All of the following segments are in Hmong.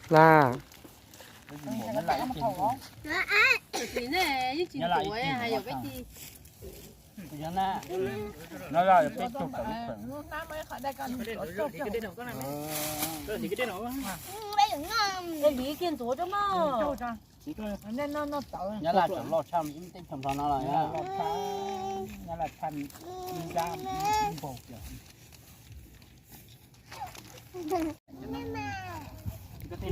Laj. Nyob Laj tseem loj tshaj ib teb chaws nplog no los. Nyob Laj tshaj ib nrab ib npaug kiag. Twb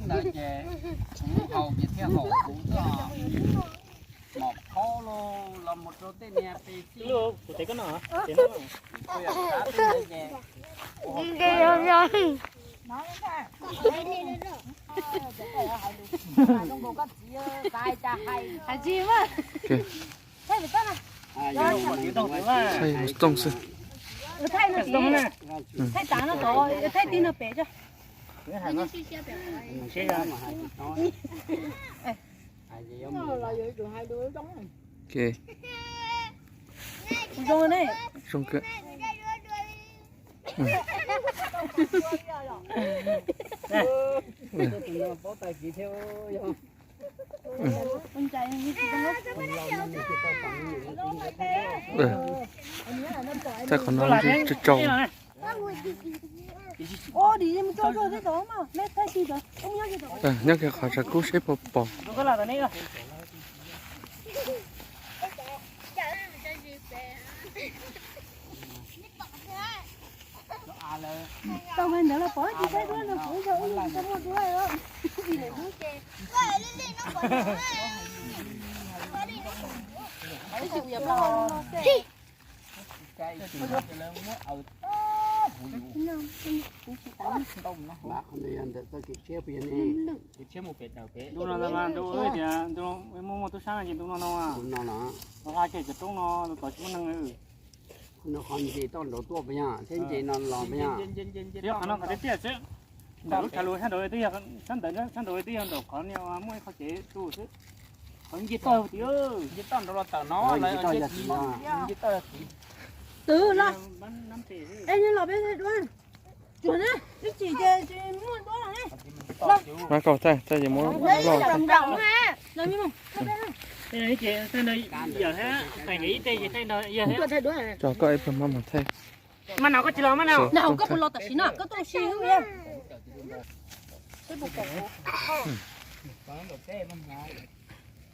ntawd ces kuv haus ces thiaj haum kuv txoj mom qhaub los mus rau tej niag pes xij. Thaij xwb. Thaij tav no tod, thaij tim no pem tso. Zoo ne. Zoo kawg. Thaij qhov no tsau tsau. Nyob kiag qhov tshav kub seb puas pom. Ntu no ntag mas ntu tias ntu muaj muaj tub sab no ces ntu no no. Ntu no los hla kiag cov roob no tod tsis muaj neeg. Qhov no qhov ntse toj nraud tuaj puas yog, thiab ntse no los puas yog? Qhov no qhov tiaj tiaj xwb. Ntawm lub tshav lus sab nraud twb yog, sab ntawd sab nraud twb yog nraum qhov niag muaj ib qho kev tu xwb. Qhov nce toj tim, nce toj nraud los tawm no, nce toj yog tim, nce toj yog tim. Twb los, es los peb thaij duab. Tsuag na, ib chim ces tsis muaj duab los ne. Mas koj thaij, thaij ces muab loj. Thaij no ib teg ces thaij no yawg thiab. Tso koj ib pliag maj mam thaij. Mas no koj tsis los mas no. Koj puas los tam sim no, koj tuaj si.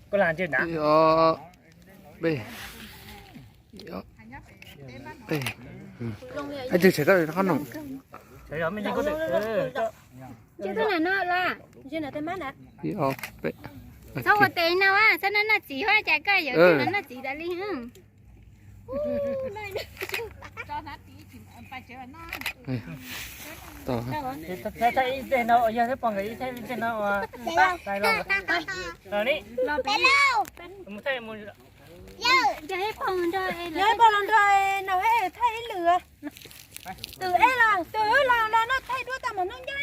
Koj lam ntsej ntab. Ib, ob, peb. Ib tug tshem koj qhob noom. Ib, ob, peb. Txhob ua tes no, txhob noj noj txiv, cas koj yuav noj noj txiv tas li. Ib teg no yog thiab pom nkawd ib teg no ua. Los peb los, mus thaij mus. Yog ib pog los nrog no thaij ib lwm. Twm ej los twm los los no thaij duab tau mas noj ncaj.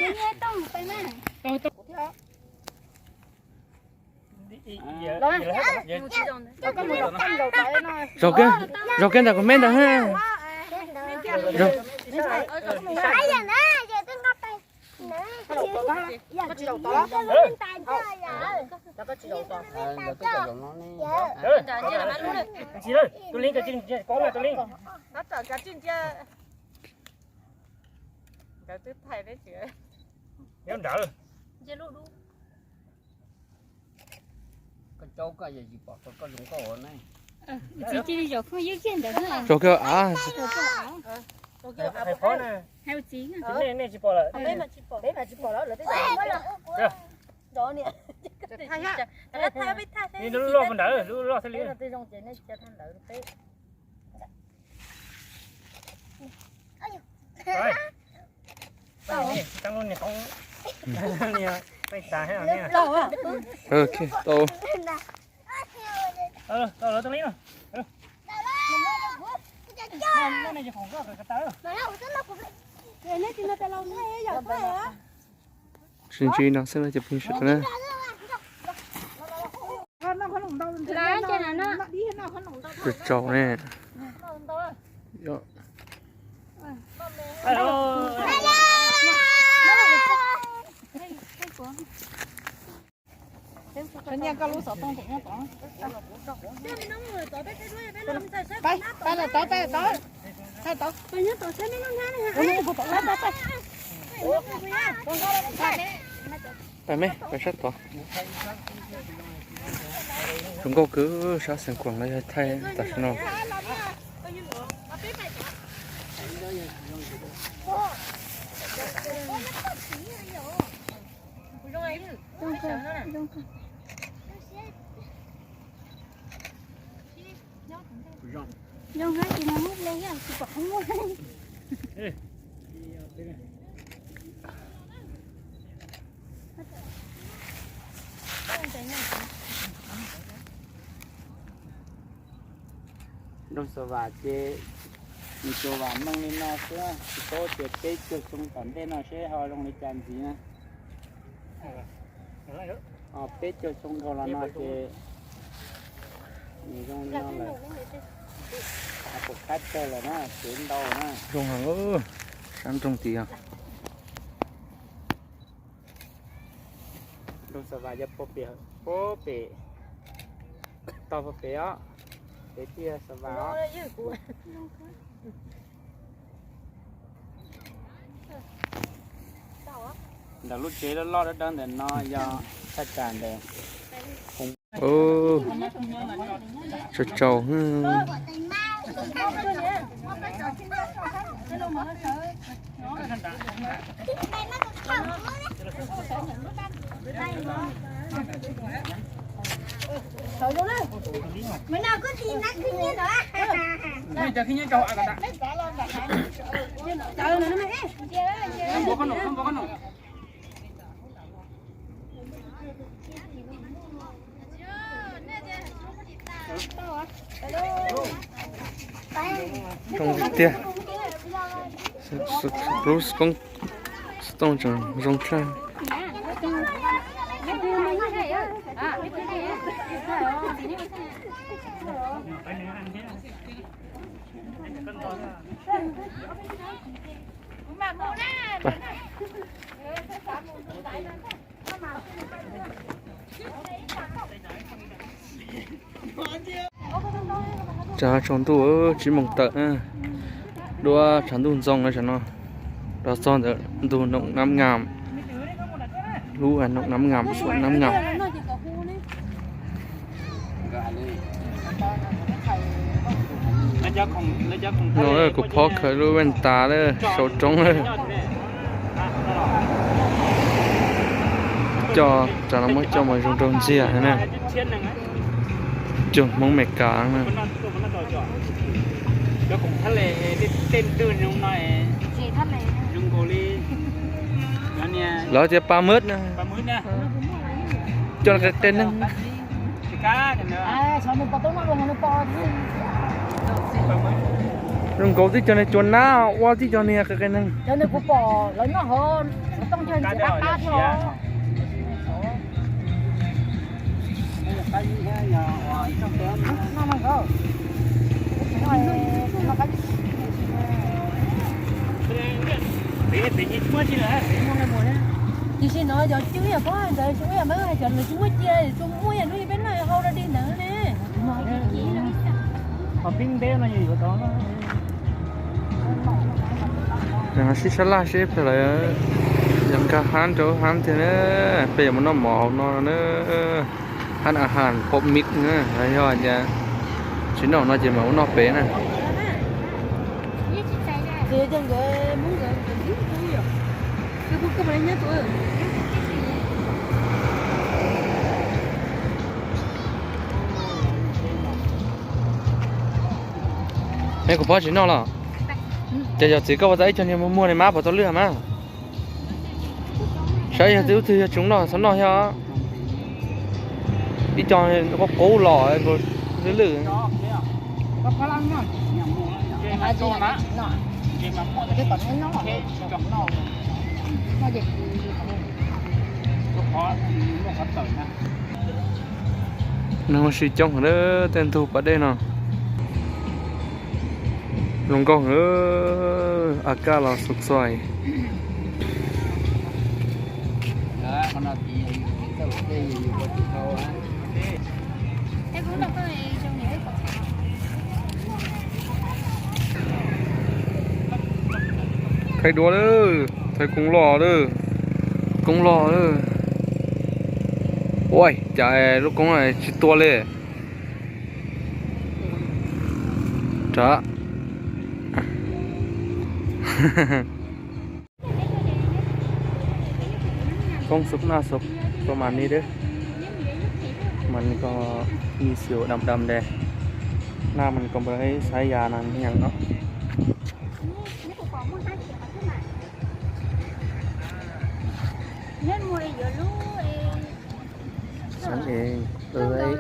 Zaum kiag, zaum kiag ntawm kuv meb ntawd ha. Tus li, tus li, nkawd twb thaij neb tsis nyob nrad. Koj caub koj yog tsis pom tau koj zoo nkauj ne. Tsis cia li zaum phooj ywg kiag ntawd na. Zaum kiag av. Hais phov na. Hais ua txiv na. Nej tsis pom lawm. Peb mas tsis pom lawm, lawv twb thaij. Lub loj puag ntawd, lub loj thiaj li. Ok, tau. Sib ntsib no xwb na cov phooj ywg sawv daws na. Tsau tsau ne. Pais me, pais sab tod. Zoo nkauj kawg sab xeev khuam lawv thaij tam sim no. Nroog Xa Vam ces nws tus vam meej li no xwb, tsis paub tias peb caug xyoo tom ntej no seb ho zoo li cas ntxiv na. Peb caug xyoo dhau los no ces nws zoo li no lawm, puas qab tsawg lawm na, tsev ntau na. Zoo heev, sab nroog tid. Nroog Xa Vam yog puag pem, puag pem, tog puag pem os, pem thiaj Xa Vam os. Ntawm lub tsev loj loj dawb dawb ntawm no yog thaj tsam ntawm. Tsau tsau. Zoo tiag tiag. Lub xov tooj tseem zoo tshaj. Tsav tsaus ntuj, tsib moos tawm na. Duab tshav ntuj ntxoo na tam no. Los txog ntawm ntug Noom Nab Ngam, lub Noom Nab Ngam, Suam Nab Ngam. No kuv phob khaws lub vaj tas lawm, saum roob lawm. Coj, tsam no muab coj mus zoo nraug ntxiag na. Cog Hmoob Meskas na. Lawv tias pa mawb na. Coj qe qe neeg. Zoo nkaus tib co niag cua nab, ua tib co niag qe qe neeg. Tiam sis no cov cw ib yam pob ntawd tsis muaj cia, tsuas muaj ib yam hnub peb noj hau rau dig ntawd ne. Sib sab laj seb peb lawv yuav nkag hab rau hab tiag na, peb yuav mus noj mov hauv no na. Hab a has pom mib na, yog tias tsis noj no ces mam ua noj pem na. Es kuv phob tsis noj los? Ces yog txiv koj ua tau ib co niag muag muag li mas puas tau lwj mas? Saib yog twg lub twg yog tsis noj txhob noj thiab. Ib co qub qub los lwj lwj. Neeg ua si coob heev lawm tej ntug pas dej no. Zoo nkauj heev, a kaj los xov xos. Qhib duab lawm, thaij koob loj lawm, koob loj lawm. Ua cas lub koob tsis tua li. Rov. Koob xub naj xub, koj mas ni deb, mas ni koj ni xyum dam dam de, naj mas ni koj npawg saib ya na nyeem no. Sống yên với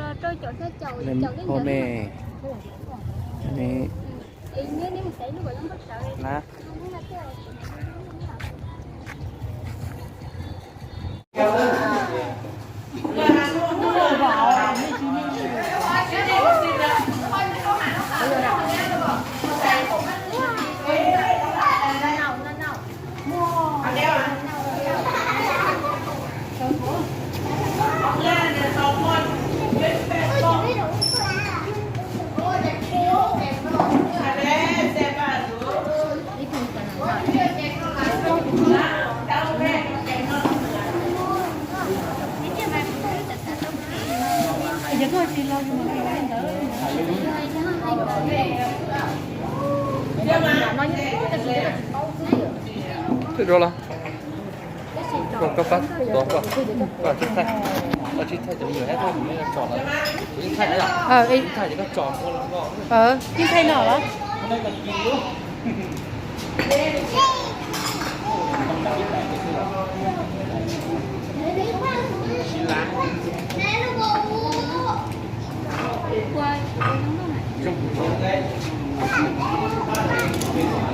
nênพ่อแม่ นี่นะ Twb dua los. Koj, koj pab tuav koj, koj tsis thaij, koj tsis thaij cov me nyuam thiab, thaij cov me nyuam tso lawm. Kuv yeej thaij na yom. Tsis thaij ces koj tso. Yeej thaij no los?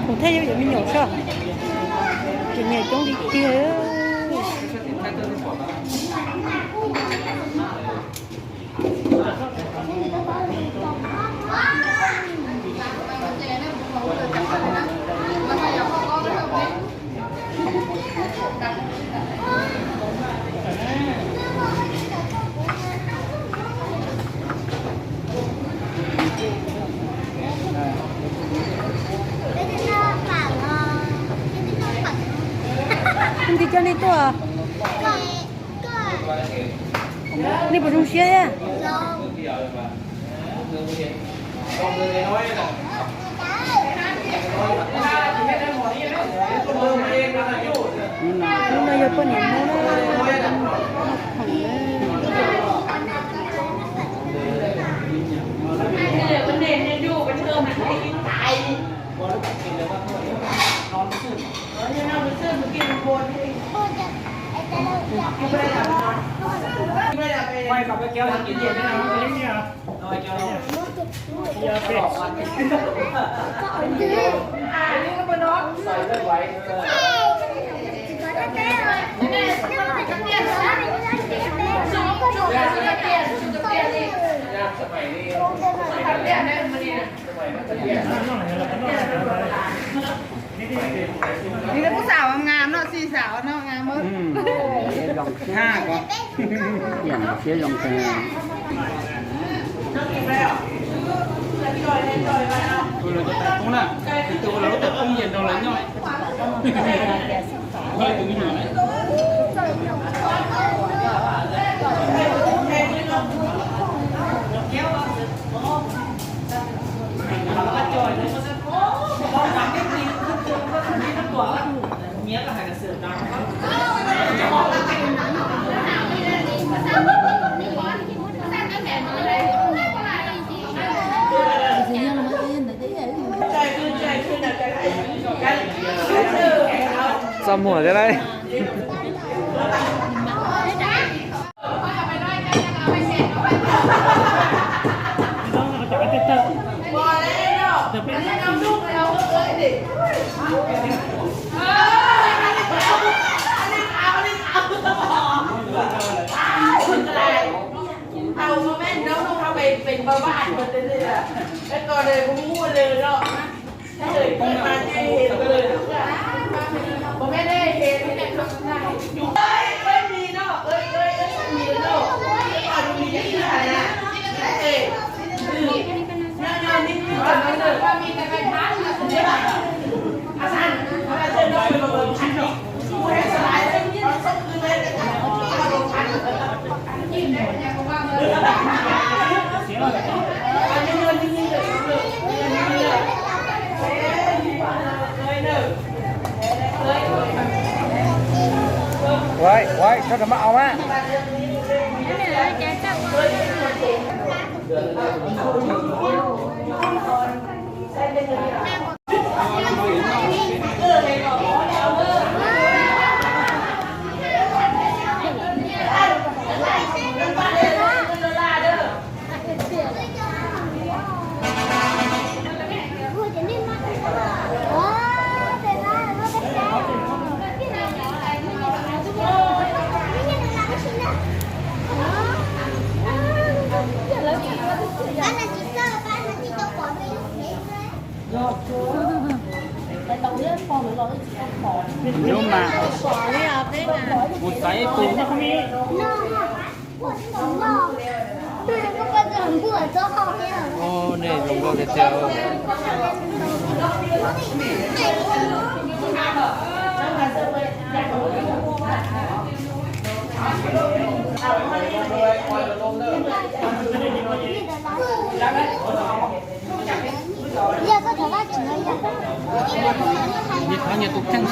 Kuv thaij cov me nyuam saib, cov me nyuam coob tiag tiag. Nti coj nej tuaj. Nej puas zoo siab thiab? Hnub no yog poj niam Hmoob na, khoom na. Kuv xav ua ngam no, xij xav ua no ngam. Ha ko. Ib yam siab zoo kawg. Tus ua lawv cov tais poob na, tus ua lawv lub tais poob ces nrog lawv nyob. Txaj muag thiab lauj. Nov nub hab pem npawg Vaj Hais mas tej, peb ko kuv muaj lawm no. Peb mas ces hes lawm, peb hes lawm, peb mis no, peb mis no, peb mis no. Ua ua, tso rau mab au a. Ub mas, kuv xaiv ib tug. Ub, nej zoo nkauj tiag tiag. Nyias thov nyias tus kheej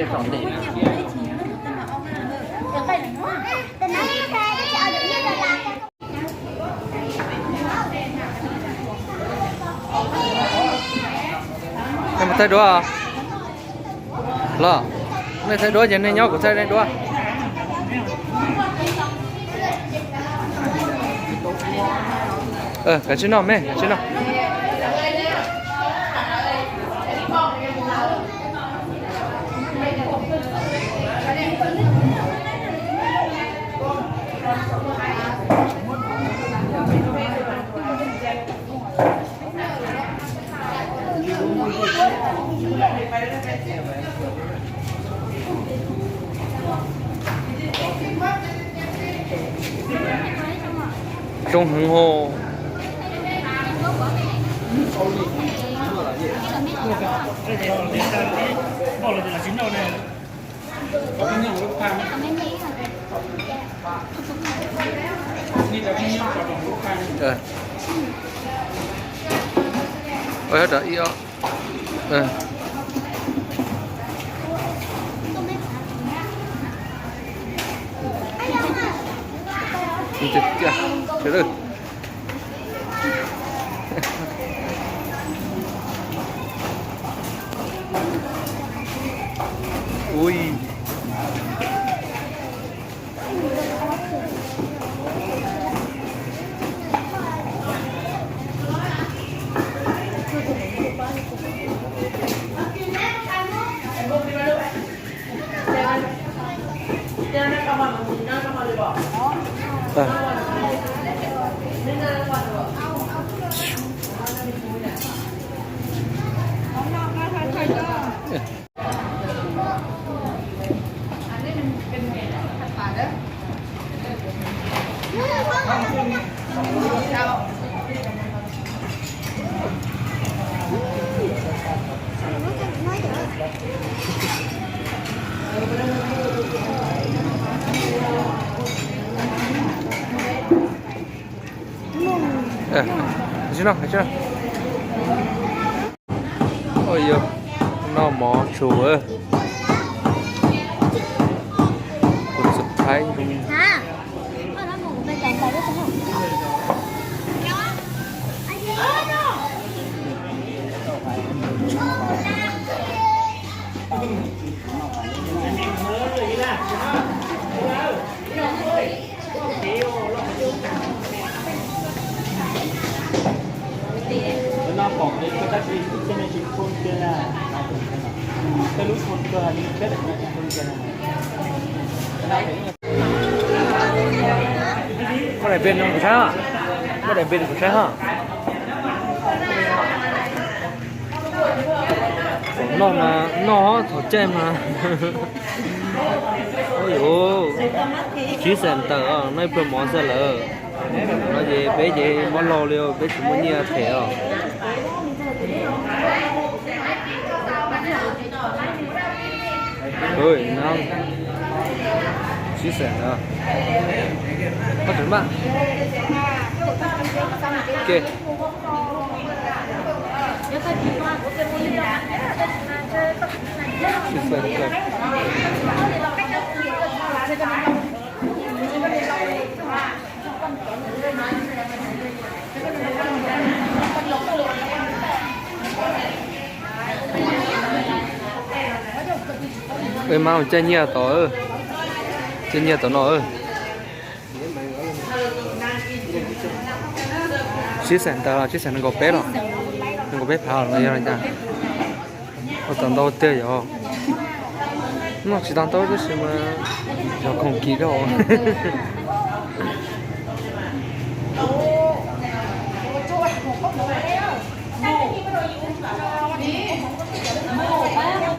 xwb. Nej mus thaij duab los? Nej thaij duab ces nej nyob, kuv thaij nej duab. Kav tsij noj me, kav tsij noj. Zoo heev hos. Ui. Ua yog Noj mov tshua, tus xub thaib zoo. Muab daim npia rau kuv saib, muab daim npia rau kuv saib. Thaum noj mas noj, thaum caij mas, ua yuav tsib xees tawm os, noj ib pluag mov xwb lawm. No ces peb ces mob laus li, peb tsis muaj nyiaj them os. Tsib xees ntawd. Koj tseem npaj. Ok. Tsib xees ntawd. Ej, mas caij nyiaj tod, caij nyiaj tod no. Tsib xees ntawd los tsib xees nees nkaum peb los, nees nkaum peb phav los yog li cas? Ua tau ntau tiag yog. Noj tsis tau ntau tab sis mas yog khoom kim dua.